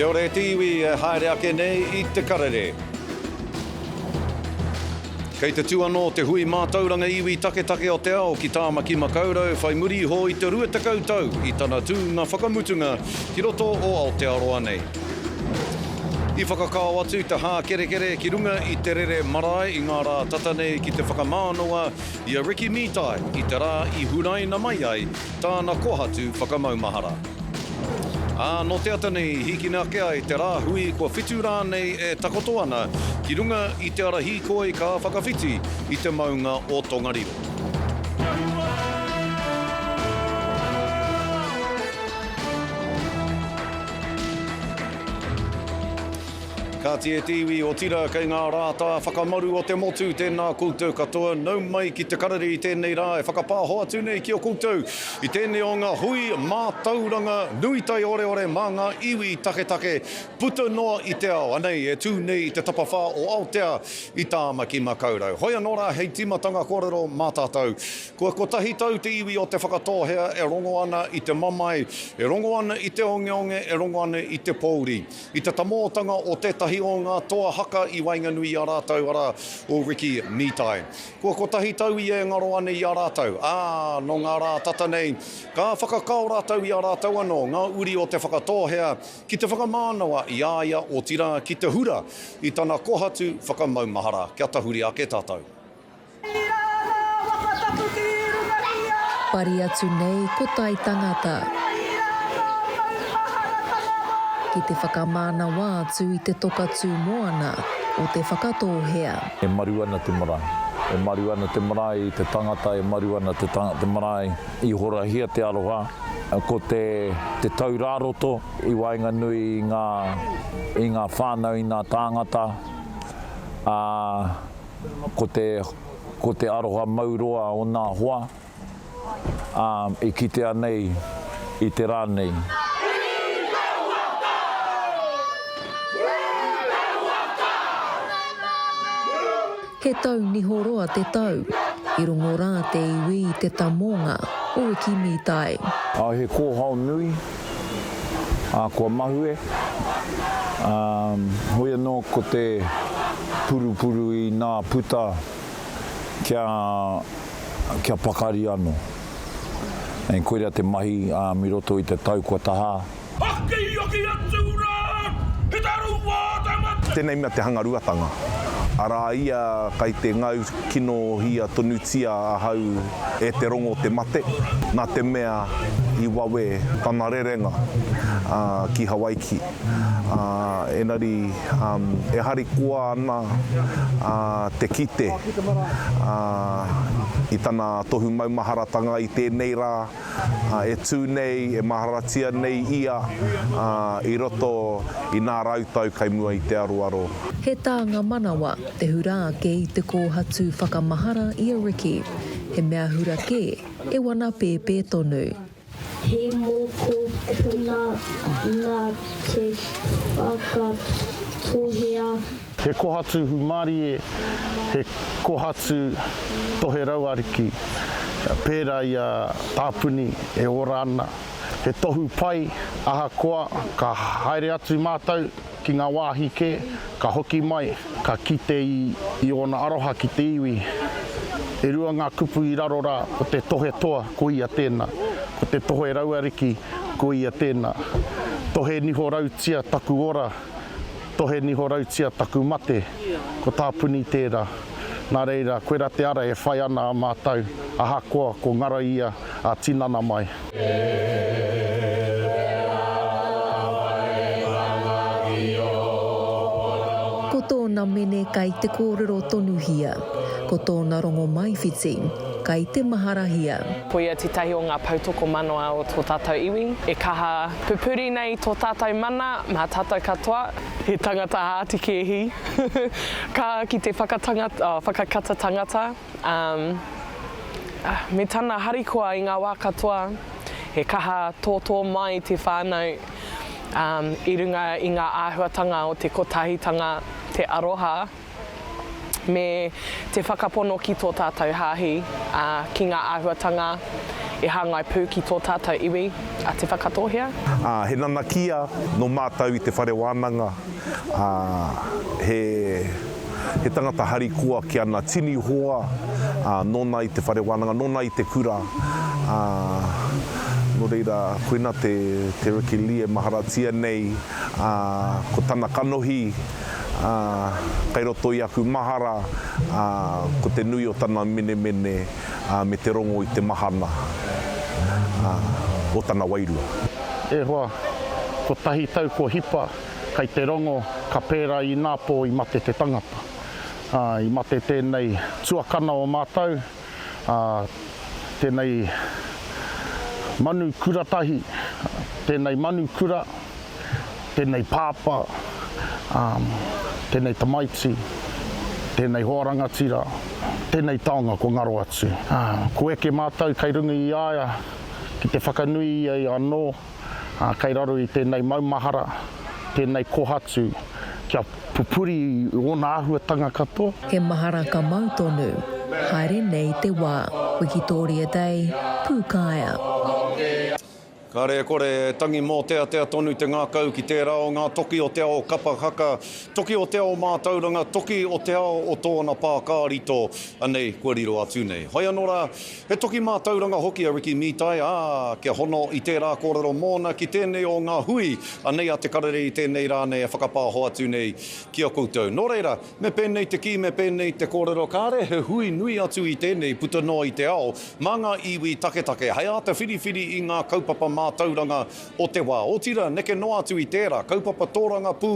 Kia ora e te iwi e haere ake nei i Te Karere. Kei te tū anō te hui mātauranga iwi taketake o te ao ki Tāmaki Makaurau whai muri iho i te 20 tau i tana tūnga whakamutunga ki roto o Aotearoa nei. I whakakao atu te hākerekere ki runga i te rere marae i ngā rā tata nei ki te whakamānawa i a Ricky Mītai i te rā i huraina mai ai tāna kohatu whakamaumahara. Ā, nō te ata nei i hīkina ake ai te rāhui kua whitu rā nei e takoto ana ki runga i te ara hīkoi ka whakawhiti i te maunga o Tongariro. Kāti e te iwi, otirā kei ngā rātā whakamaru o te motu, tēnā koutou katoa, nau mai ki te karere i tēnei rā e whakapāho atu nei ki a koutou i tēnei o ngā hui mātauranga nui taioreore mā ngā iwi taketake puta noa i te ao, anei e tū nei i te tapawhā o Aotea i Tāmaki Makaurau. Hoi anō rā hei tīmatanga kōrero mā tātou. Kua kotahi tau te iwi o Te Whakatōhea e rongo ana i te mamae, e rongo ana i te ongeonge, e rongo ana i te pōuri. I te tamōtanga o tētahi o ngā toa haka i waenganui i a rātou, arā, o Ricky Mītai. Kua kotahi tau ia e ngaro ana i a rātou, ā, nō ngā rā tata nei, ka whakakao rātou i a rātou anō, ngā uri o Te Whakatōhea, ki te whakamānawa i a ia, otirā, ki te hura i tana kohatu whakamaumahara. Kia tahuri ake tātou. Pari atu nei ko tai tangata. Ki te whakamānawa atu i te toka tū moana o Te Whakatōhea. E maru ana te marae. E maru ana te marae i te tangata, e maru ana te te marae i horahia te aroha. Ko te te tau rāroto i waenganui i ngā i ngā whānau, i ngā tāngata, ā, Ko te, ko te aroha mau roa o nā hoa, ā, i kitea nei i te rā nei. He tau niho roa te tau. I rongo rā te iwi i te tamonga o Wiki Mītai. Ā, he kōhao nui, ā, kua mahue, ā, hoi anō ko te purupuru i nā puta kia, kia pakari anō. Koira te mahi, ā, mi roto i te tau kua tahā. Hokihoki atu rā ki te rua o te mate. Tēnei mea te hangaruatanga. Arā ia kai te ngau kinohia tonutia ahau e te rongo o te mate, nā te mea i wawe tana rerenga ki Hawaiki. Engari e harikoa ana te kite i tana tohu maumaharatanga i tēnei rā, e tū nei, e maharatia nei ia i roto i nā rautau kai mua i te aroaro. He tānga manawa te hura ake i te kōhatu whakamahara i a Ricky, he mea hura kē e wana pēpē tonu. He mokopuna nā Te Whakatōhea. He kohatu humarie, he kohatu tohe rauariki, pērā i a Tāpuni e ora ana. He tohu pai ahakoa ka haere atu mātou ki ngā wāhi kē, ka hoki mai, ka kite i ōna aroha ki te iwi. E rua ngā kupu i raro rā, ko te tohe toa, ko ia tēnā. Ko te tohe rauariki, ko ia tēnā. Tohe niho rautia taku ora. Tohe nihorautia taku mate, ko Tāpuni tērā. Nā reira, koirā te ara e whai ana a mātou, ahakoa ko ngaro ia ā tinana mai. Ko tōna mene kai te kōrero tonuhia, ko tōna rongomaiwhiti kai te maharahia. Koia tētahi o ngā poutokomanawa o tō tātou iwi e kaha pupuri nei tō tātou mana mā tātou katoa. He tangata hātikēhi, kaha ki te whakakata tangata, me tana harikoa i ngā wā katoa. He kaha tōtō mai te whānau i runga i ngā āhuatanga o te kotahitanga, te aroha. me te whakapono ki tō tātou Hāhi, ā, ki ngā āhuatanga E hāngai pū ki tō tātou iwi a Te Whakatōhea. Ā, he nanakia nō mātou i te whare wānanga, ā, he, he tangata harikoa ki ana tini hoa, ā, nōna i te whare wānanga, nōna i te kura, ā, nō reira, koina te, te Ricky Lee e maharatia nei, ā, ko tana kanohi, ā, kei roto i aku mahara, ā, ko te nui o tana menemene, ā, me te rongo i te mahana, ā, o tana wairua. E hoa, kotahi tau kua hipa, kei te rongo ka pērā ināpō i mate te tangata. Ā, i mate tēnei tuakana o mātou, ā, tēnei manu kuratahi, tēnei manu kura, tēnei pāpā, ā, tēnei tamaiti, tēnei hoa rangatira, tēnei taonga kua ngaro atu. Ā, kua eke mātou kei runga i a ia ki te whakanui i a ia anō, ā, kei raro i tēnei maumahara, tēnei kohatu, kia pupuri i ōna āhuatanga katoa. He mahara ka mau tonu. Haere nei te wā. Wikitōria Day, Pūkaea. Kāre e kore, e tangi mōteatea tonu te ngākau ki tērā o ngā toki o te ao kapa haka, toki o te ao mātauranga, toki o te ao o tōna pākārito, anei kua riro atu nei. Hoi anō rā, he toki mātauranga hoki a Ricky Mītai, ā, kia hono i tērā kōrero mōna ki tēnei o ngā hui, anei a Te Karere i tēnei rā nei e whakapāho atu nei ki a koutou. Nō reira, me pēnei te kī, me pēnei te kōrero, kāre he hui nui atu i tēnei puta noa i te ao, Mā ngā iwi taketake hei āta whiriwhiri i ngā kaupapa mātauranga o te wā. Otirā, neke noa atu i tērā, kaupapa tōrangapū,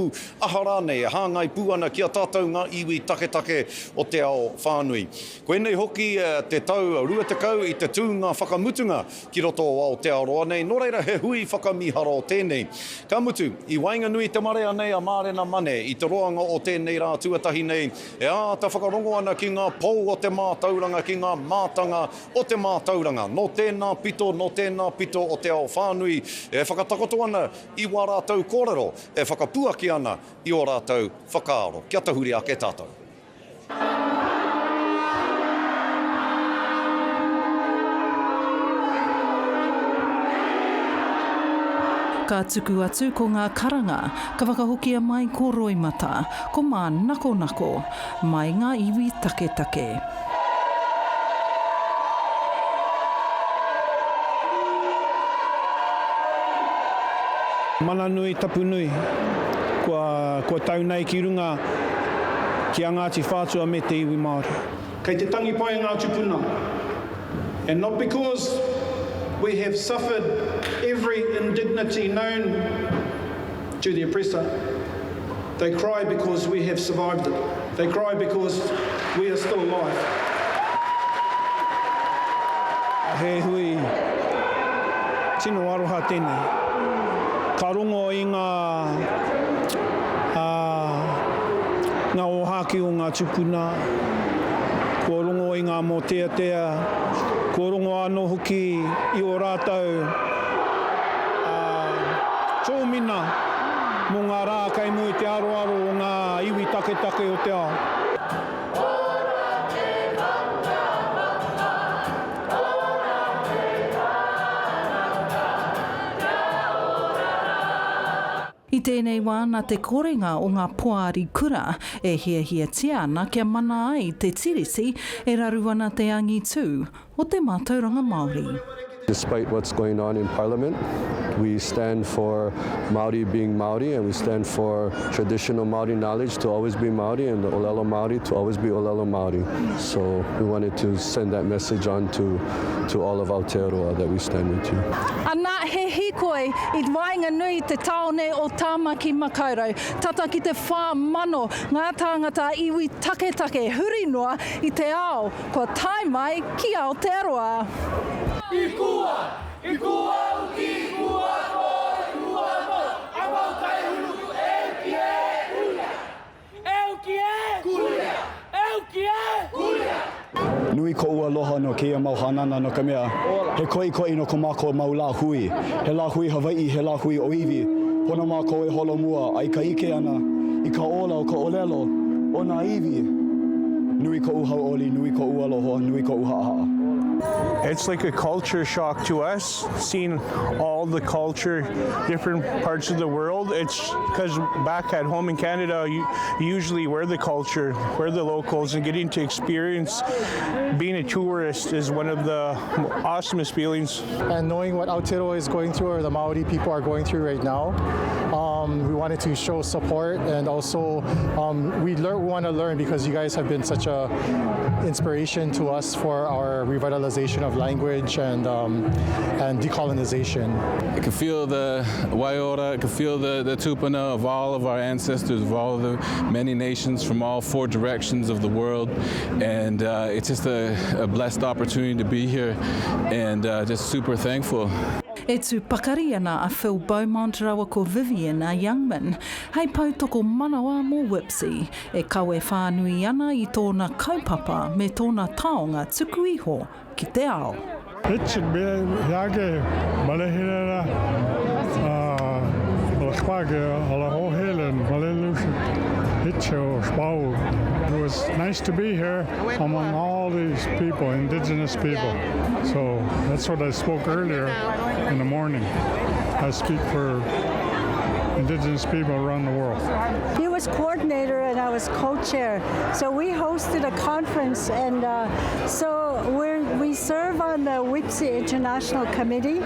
aha rānei e hāngai pū ana ki a tātou ngā iwi taketake o te ao whānui. Koinei hoki te tau 20 i te tūnga whakamutunga ki roto o Aotearoa nei, nō reira he hui whakamīharo tēnei. Ka mutu, i waenganui i te marea nei a Mārena Mane i te roanga o tēnei rā tuatahi nei, E āta whakarongo ana ki ngā pou o te mātauranga, ki ngā mātanga o te mātauranga, nō tēnā pito, nō tēnā pito o te ao whānui, e whakatakoto ana i wā rātou kōrero, e whakapuaki ana i ō rātou whakaaro. Kia tahuri ake tātou. Ka tuku atu ko ngā karanga, ka whakahokia mai ko roimata, ko Mānakonako, mai ngā iwi taketake. Mana nui, tapu nui, kua, kua tau nei ki runga ki a Ngāti Whātua me te iwi Māori. Kei te tangi pai ngā tupuna. And not because we have suffered every indignity known to the oppressor. They cry because we have survived it. They cry because we are still alive. He hui tino aroha tēnei. Ka rongo i ngā, ngā ōhākī o ngā tūpuna, kua rongo i ngā mōteatea, kua rongo anō hoki i ō rātou tōmina mō ngā rā kei mua i te aroaro o ngā iwi taketake o te ao. I tēnei wā nā te korenga o ngā poari kura e hiahiatia ana kia mana ai te Tiriti e raru ana te angitū o te mātauranga Māori. Despite what's going on in Parliament, we stand for Māori being Māori and we stand for traditional Māori knowledge to always be Māori and the Olelo Māori to always be Olelo Māori. So we wanted to send that message on to, to all of Aotearoa that we stand with you. Ana, he hīkoi i waenganui i te tāone o Tāmaki Makaurau. Tata ki te 4,000 ngā tāngata iwi taketake huri noa i te ao kua tae mai ki Aotearoa. I kua, i kua uki, i kua toi, i kua mau, a mau kai huru, e uki e, kuia. E uki e! Kuia! E uki e! Kuia! Nui koʻu aloha no kēia mau hanana no ka mea, he koʻikoʻi no ko mākou mau lāhui. He lāhui Hawaiʻi, he lāhui ʻōiwi. Pono mākou e holomua a i ka ʻike ʻana i ka ola o ka ʻōlelo o nā iwi. Nui koʻu hauʻoli, nui koʻu aloha, nui koʻu haʻahaʻa. It's like a culture shock to us, seeing all the culture, different parts of the world. It's because back at home in Canada, you, usually we're the culture, we're the locals, and getting to experience being a tourist is one of the awesomest feelings. And knowing what Aotearoa is going through or the Maori people are going through right now, um, we wanted to show support and also um, we, learn, we want to learn because you guys have been such a inspiration to us for our revitalization of language and, um, and decolonization. I can feel the waiora, I can feel the, the tupuna of all of our ancestors, of all of the many nations from all four directions of the world. And uh, it's just a, a blessed opportunity to be here and uh, just super thankful. E tū pakari ana a Phil Beaumont rawa ko Vivian a Youngman hei poutoko manawa mō WIPCE, e kawe whānui ana i tōna kaupapa me tōna taonga tuku iho ki te ao. It's yake malehirera It was nice to be here among all these people, indigenous people. So that's what I spoke earlier in the morning. I speak for indigenous people around the world. He was coordinator and I was co-chair. So we hosted a conference and uh, so we we serve on the WIPSI International Committee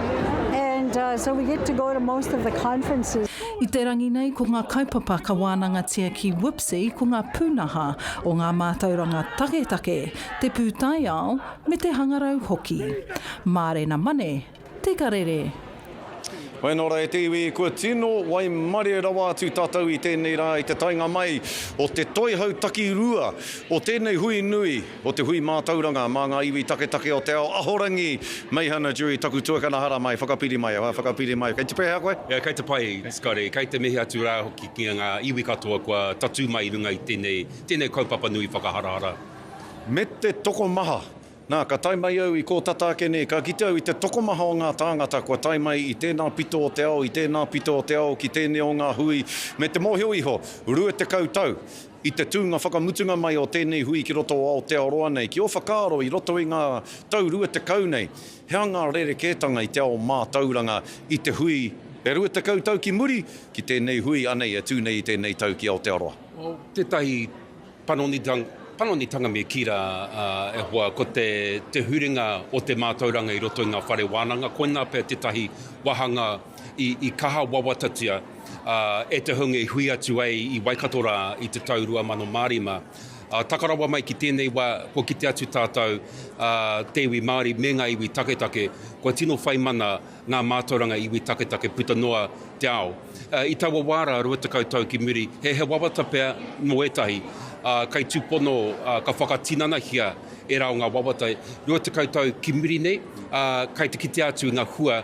and uh, so we get to go to most of the conferences. I te rangi nei ko ngā kaupapa ka wānangatia ki WIPSI ko ngā pūnaha o ngā mātauranga taketake, te pūtaiao me te hangarau hoki. Mārena Mane, Te Karere. Wai nō rā e te iwi, kua tino waimarie rawa atu tātou i tēnei rā i te taenga mai o te toihau takirua o tēnei hui nui o te hui mātauranga mā ngā iwi taketake o te ao ahorangi Meihana Dewey taku tuakana haramai, whakapiri mai, whakapiri mai. Kei te pēhea koe? Yeah, kei te pai, Scotty. Kei te mihi atu rā hoki ki ngā iwi katoa kua tatū mai i runga i tēnei, tēnei kaupapa nui whakaharahara. Me te tokomaha Nā, ka tae mai au i kō tata ake nei, ka kite au i te tokomaha o ngā tāngata kua tae mai i tēnā pito o te ao, i tēnā pito o te ao ki tēnei o ngā hui, me te mōhio iho, 20 tau i te tūnga whakamutunga mai o tēnei hui ki roto o Aotearoa nei. Ki ō whakaaro i roto i ngā tau 20 nei, he aha ngā rerekētanga i te ao mātauranga i te hui e 20 tau ki muri, ki tēnei hui anei e tū nei i tēnei tau ki Aotearoa? Well, tētahi Panonitanga, panonitanga me kī rā, e hoa, ko te, te huringa o te mātauranga i roto i ngā whare wānanga, koinā pea tētahi wāhanga i, i kaha wawatatia e te hunga i hui atu ai i Waikato rā i te tau 2005. Taka rawa mai ki tēnei wā, kua kite atu tātou, te iwi Māori me ngā iwi taketake, kua tino whai mana ngā mātauranga iwi taketake puta noa te ao. I taua wā rā, 20 tau ki muri, he he wawata pea mō ētahi, ā, kai tūpono ka whakatinanahia ērā o ngā wawata. 20 tau ki muri nei, ā, kai te kitea atu i ngā hua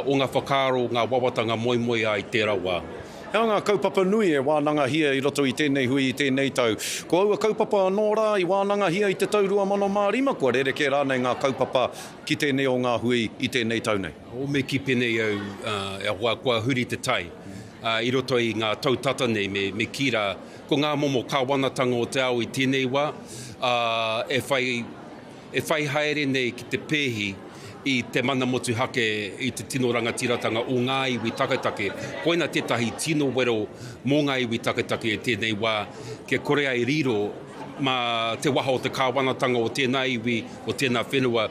o ngā whakaaro, ngā wawata, ngā moemoeā i tērā wā. He aha ngā kaupapa nui e wānangahia i roto i tēnei hui i tēnei tau? Ko aua kaupapa anō rā i wānangahia i te tau 2005, kua rerekē rānei ngā kaupapa ki tēnei o ngā hui i tēnei tau nei? O me kī pēnei au, e hoa, kua huri te tai i roto i ngā tau tata nei, me, me kī rā, ko ngā momo kāwanatanga o te ao i tēnei wā, e whai, e whai haere nei ki te pēhi i te mana motuhake, i te tino rangatiratanga o ngā iwi taketake. Koina tētahi tino wero mō ngā iwi taketake i tēnei wā, kia kore ai riro mā te waha o te kāwanatanga o tēnā iwi, o tēnā whenua,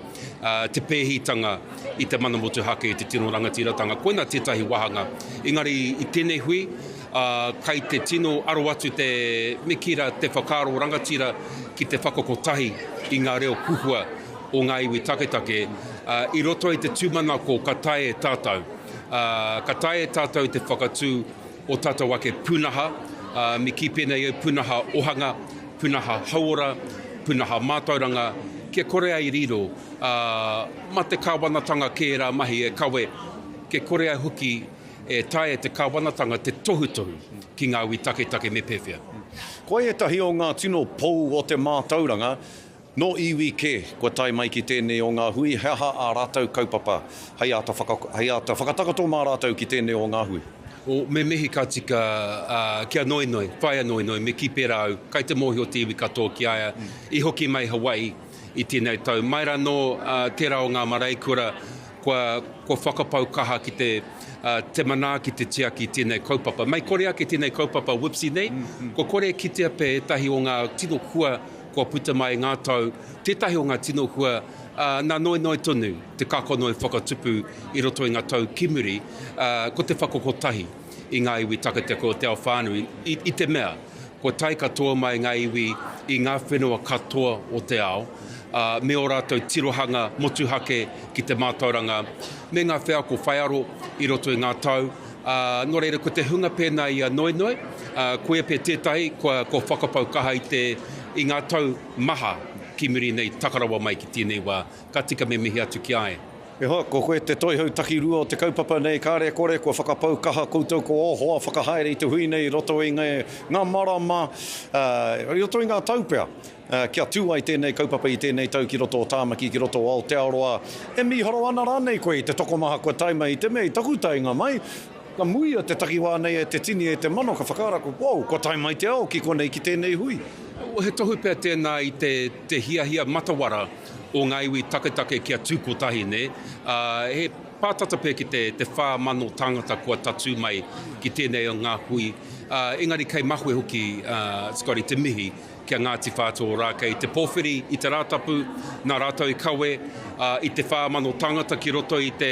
te pēhitanga i te mana motuhake, i te tino rangatiratanga. Koina tētahi wāhanga. Engari i tēnei hui, kai te tino aro atu te, me kī rā, te whakaaro rangatira ki te whakakotahi i ngā reo huhua o ngā iwi taketake, i roto i te tūmanako ka taea e tātou, ka taea e tātou te whakatū o tātou ake pūnaha, me kī pēnei au, pūnaha ohanga, pūnaha hauora, pūnaha mātauranga, kia kore ai riro, ā, mā te kāwanatanga kē ērā mahi e kawe, kia kore ai hoki e taea te kāwanatanga te tohutohu ki ngā iwi taketake me pēwhea. Ko ētahi o ngā tino pou o te mātauranga, Nō iwi kē kua tae mai ki tēnei o ngā hui, he aha ā rātou kaupapa hei āta whaka, hei āta whakatakoto mā rātou ki tēnei o ngā hui? O, me mihi ka tika, ā, kia noinoi, whaia noinoi, me kī pērā au, kai te mōhio te iwi katoa ki a ia, i hoki mai Hawaii. i tēnei tau. Mai rānō tērā o ngā māreikura kua, kua whakapau kaha ki te, te manaaki, te tiaki i tēnei kaupapa. Mei kore ake tēnei kaupapa WIPSI nei, kua kore e kitea pea ētahi o ngā tino hua kua puta mai i ngā tau, tētahi o ngā tino hua, ā, nā noenoe tonu te kākano i whakatupu i roto i ngā tau ki muri, ā, ko te whakakotahi i ngā iwi taketake o te ao whānui, i, i te mea, kua tae katoa mai ngā iwi i ngā whenua katoa o te ao, ā, me ō rātou tirohanga motuhake ki te mātauranga me ngā wheako whaiaro i roto i ngā tau, ā, nō reira ko te hunga pēnā i a Noenoe, ā, koia pea tētahi kua, kua whakapau kaha i te, i ngā tau maha ki muri nei taka rawa mai ki tēnei wā, ka tika me mihi atu ki a ia. E hoa, ko koe te toihau takirua o te kaupapa nei, kāre e kore kua whakapau kaha koutou ko ō hoa whakahaere i te hui nei i roto i ngā marama, ā, i roto i ngā tau pea, kia tū ai tēnei kaupapa i tēnei tau ki roto o Tāmaki, ki roto o Aotearoa. E mīharo ana rānei koe i te tokomaha kua tae mai i te mea i taku taenga mai, ka muia te takiwā nei e te tini, e te mano, ka whakaara koe, wow, kua tae mai te ao ki konei ki tēnei hui. He tohu pea tēnā i te hiahia matawara o ngā iwi taketake kia tū kotahi, nē? Ā, he pātata pea ki te, te 4,000 tāngata kua tatū mai ki tēnei o ngā hui, ā, engari kei mahue hoki, ā, Scotty, te mihi ki a Ngāti Whātua Ōrākei i te pōwhiri i te Rātapu, nā rātou i kawe, ā, i te 4,000 tāngata ki roto i te,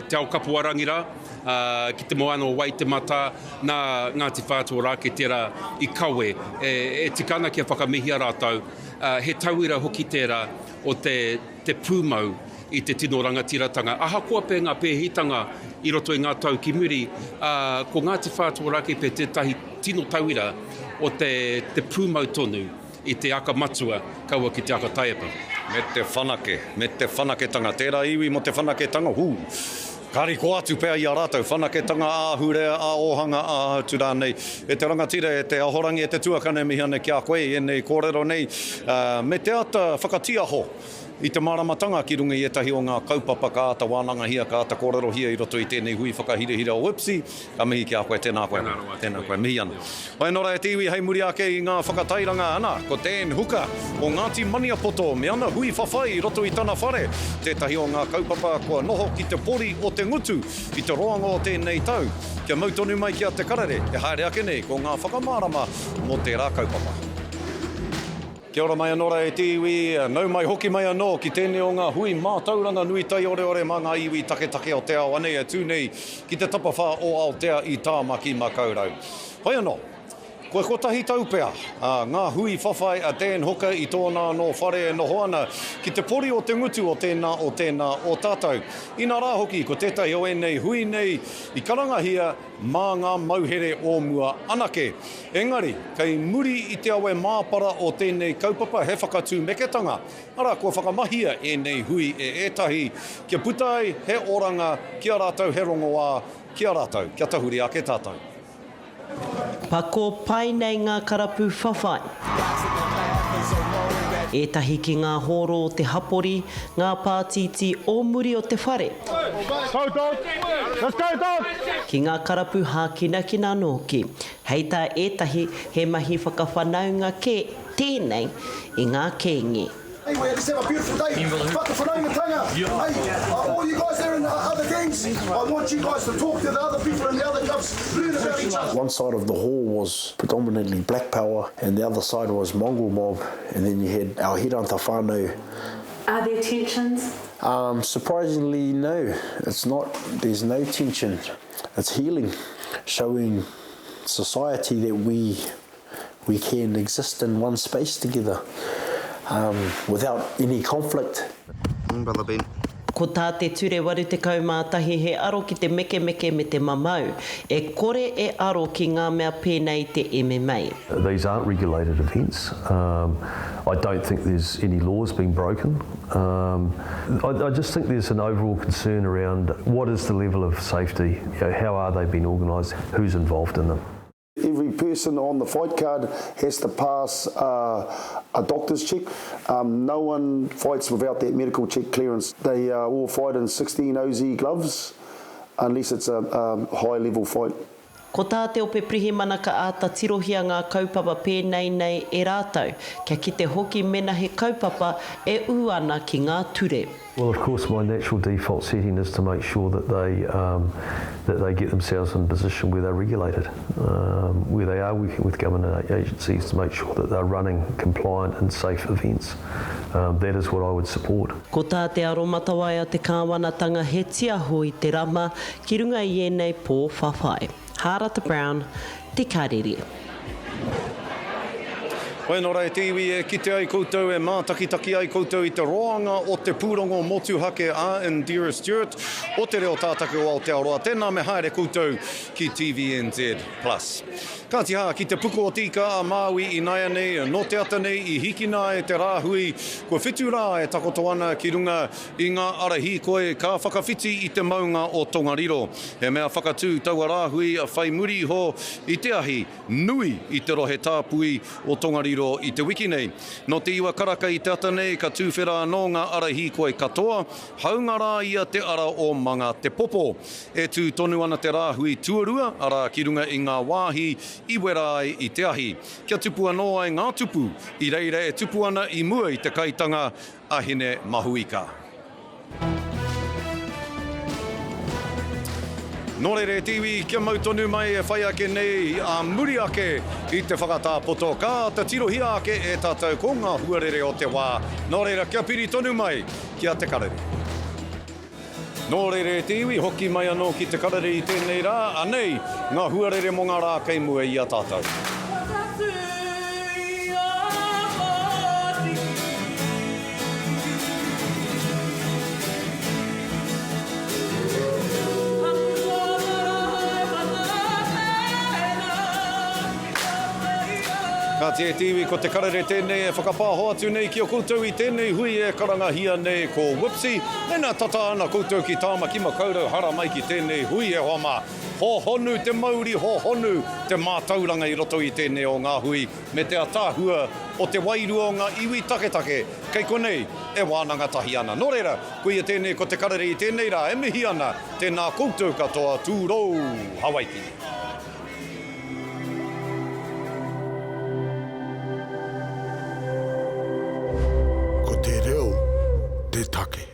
te ao kapuarangi rā, ā, ki te moana o Waitematā, nā Ngāti Whātua Ōrākei tērā i kawe. E, e tika ana kia whakamihia rātou, Ā, he tauira hoki tērā o te, te pūmau i te tino rangatiratanga. Ahakoa pea ngā pēhitanga i roto i ngā tau ki muri, ā, ko Ngāti Whātua Ōrākei pea tētahi tino tauira o te, te pūmau tonu i te aka matua, kaua ki te aka taiepa. Me te whanake, me te whanaketanga. Tērā iwi mō te whanaketanga, hū! Ka riko atu pea i a rātou whanaketanga ā-ahurea, ā-ōhanga, ā-atu rānei. E te rangatira, e te ahorangi, e te tuakana e mihi ana ki a koe i ēnei kōrero nei, me te āta whakatiaho i te māramatanga ki runga i ētahi o ngā kaupapa ka āta wānangahia, ka āta kōrerohia i roto i tēnei hui whakahirahira o IPSI. Ka mihi ki a koe, tēnā koe. Tēnā koe, mihi ana. Whai anō rā e te iwi hei muri ake i ngā whakatairanga, ana, ko Dan Hooker o Ngāti Maniapoto me ana hui whawhai i roto i tana whare, tētahi o ngā kaupapa kua noho ki te pori o te ngutu i te roanga o tēnei tau. Kia mau tonu mai ki a Te Karere e haere ake nei ko ngā whakamārama mō tērā kaupapa. Kia ora mai anō rā e te iwi, nau mai hoki mai anō ki tēnei o ngā hui mātauranga nui taioreore mā ngā iwi taketake o te ao anei e tū nei ki te tapawhā o Aotea i Tāmaki Makaurau. Hoi anō, kua kotahi tau pea ngā hui whawhai a Dan Hooker i tōna anō whare e noho ana ki te pori o te ngutu o tēnā o tēnā o tātou. Inā rā hoki ko tētahi o ēnei hui nei i karangahia mā ngā mauhere o mua anake. Engari, kei muri i te awe māpara o tēnei kaupapa he whakatūmeketanga, arā, kua whakamahia ēnei hui e ētahi kia puta ai he oranga ki a rātou, he rongoā ki a rātou, kia tahuri ake tātou. Pako pai nei ngā karapu whawhai. Ētahi ki ngā hōro o te hapori, ngā pātītī o muri o te whare. Ki ngā karapu hākinakina anō hoki. Hei tā ētahi, he mahi whakawhanaunga kē tēnei i ngā kēnge. Anyway, let's have a beautiful day. Whakawhanaungatanga. Hey, all you guys there in the other gangs, I want you guys to talk to the other people in the other clubs, learn about each other. One side of the hall was predominantly black power and the other side was Mongrel Mob and then you had our Hiranta whānau. Are there tensions? Um, surprisingly, no. It's not. There's no tension. It's healing, showing society that we we can exist in one space together um, without any conflict. Brother Ben. Ko tā te Ture 81 he aro ki te mekemeke me te mamau, e kore e aro ki ngā mea pēnei i te MMA. These aren't regulated events. Um, I don't think there's any laws being broken. Um, I, I just think there's an overall concern around what is the level of safety, you know, how are they being organised, who's involved in them. Every person on the fight card has to pass uh, a doctor's check. Um, no one fights without that medical check clearance. They uh, all fight in 16 OZ gloves, unless it's a, a high level fight. Ko tā te Ope Pirihimana ka āta tirohia ngā kaupapa pēnei nei e rātou, kia kite hoki mena he kaupapa e ū ana ki ngā ture. Well of course my natural default setting is to make sure that they um, that they get themselves in a position where they're regulated, um, where they are working with government agencies to make sure that they're running compliant and safe events. Um, that is what I would support. Ko tā te aromatawai a te kāwanatanga he tiaho i te rama ki runga i ēnei pō whawhai. Hārata Brown, Te Karere. Wena ra e te iwi e kite ai koutou, e mātakitaki ai koutou i te roanga o te pūrongo motuhake a Indira Stewart o Te Reo Tātaki o Aotearoa. Tēnā me haere koutou ki TVNZ Plus. Kāti hā, ki te puku o Te Ika a Māui ināianei, nō te ata nei i hikina ai te rāhui, kua whitu rā e takoto ana ki runga i ngā ara hīkoi ka whakawhiti i te maunga o Tongariro. He mea whakatū taua rāhui whai muri iho i te ahi nui i te rohe tāpui o Tongariro i te wiki nei. Nō te iwa karaka i te ata nei ka tūwhera anō ngā ara hīkoi katoa, hāunga rā ia te ara o Manga Te Popo. E tū tonu ana te rāhui tuarua, arā, ki runga i ngā wāhi i wera ai i te ahi. Kia tupu anō ai ngā tupu i reira e tupu ana i mua i te kaitanga a Hine Mahuika. Nō reira e te iwi, kia mau tonu mai e whai ake nei ā muri ake i te whakatā poto, ka āta tirohia ake e tātou ko ngā huarere o te wā. Nō reira, kia piri tonu mai ki a Te Karere. Nō reira e te iwi, hoki mai anō ki Te Karere i tēnei rā, anei ngā huarere mō ngā rā kei mua i a tātou. Kāti e te iwi, ko te karere tēnei e whakapāho atu nei ki a koutou i tēnei hui e karangahia nei ko WIPCE. Mēnā tata ana koutou ki Tāmaki Makaurau haramai ki tēnei hui e hoa mā. Hōhonu te mauri, hōhonu te mātauranga i roto i tēnei o ngā hui me te ataahua o te wairua o ngā iwi taketake kei konei e wānanga tahi ana. Nō reira, koia tēnei ko te karere i tēnei rā e mihi ana, tēnā koutou katoa, tūrou Hawaiki. Ko te reo te take.